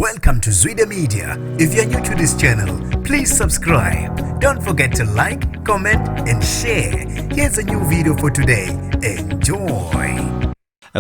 Welcome to Zwida Media. If you're new to this channel, please subscribe. Don't forget to like, comment, and share. Here's a new video for today. Enjoy.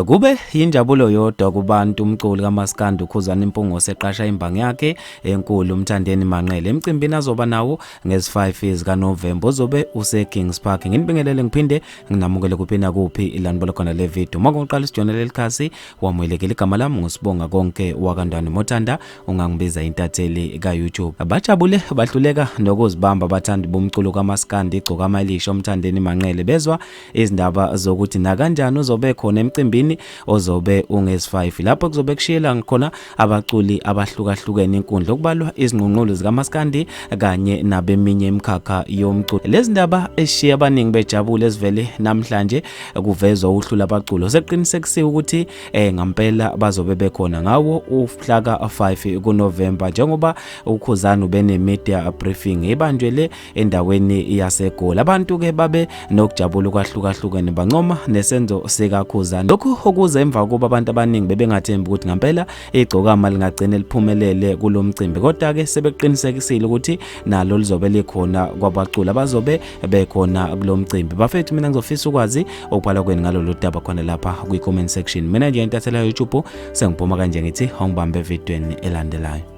Kube yinjabulo yodwa kubantu umculi kaMaskandi uKhuzani Mpungose eqasha imbangi yakhe enkulu uMthandeni Manqele emcimbini azoba nawo ngezi-5 zikaNovemba ozobe useKings Park. Nginibingelele ngiphinde nginamukele kuphi nakuphi la nibona khona le video. Uma kuqala isijoyina leli khasi wamukelekile, igama lami nguSibonga Konke wakaNdwane Mothanda, ungangibiza intatheli ka-YouTube. Bajabule bahluleka nokuzibamba abathandi bomculo kaMaskandi iGcokama Elisha uMthandeni Manqele bezwa izindaba zokuthi nakanjani uzobe khona emcimbini ozobe ungezi-5 lapho kuzobe kushiyela khona abaculi abahlukahlukene inkundla okubalwa izingqungqulu zikaMaskandi kanye nabeminye imikhakha yomculo. Lezi ndaba eshiya abaningi bejabule ezivele namhlanje kuvezwa uhlu labaculo sekuqinisekisiwe ukuthi ngampela bazobe bekhona ngawo umhla ka-5 kuNovember njengoba uKhuzani ubene media briefing ebanjwe le endaweni yaseGoli. Abantu ke babe nokujabula okwahlukahlukene bancoma nesenzo sikaKhuzani. Lokhu okuza emva kokuba abantu abaningi bebengathembi ukuthi ngampela igcokama lingagcina liphumelele kulomcimbi, kodwa ke sebeqinisekisile ukuthi nalo lizobe likhona kwabaculi abazobe bekhona kulomcimbi. Bafethu, mina ngizofisa ukwazi ukubhala kwenu ngalolu daba khona lapha kwi-comment section. Mina nje intatheli ya YouTube sengiphuma kanje, ngithi awungibambe evidweni elandelayo.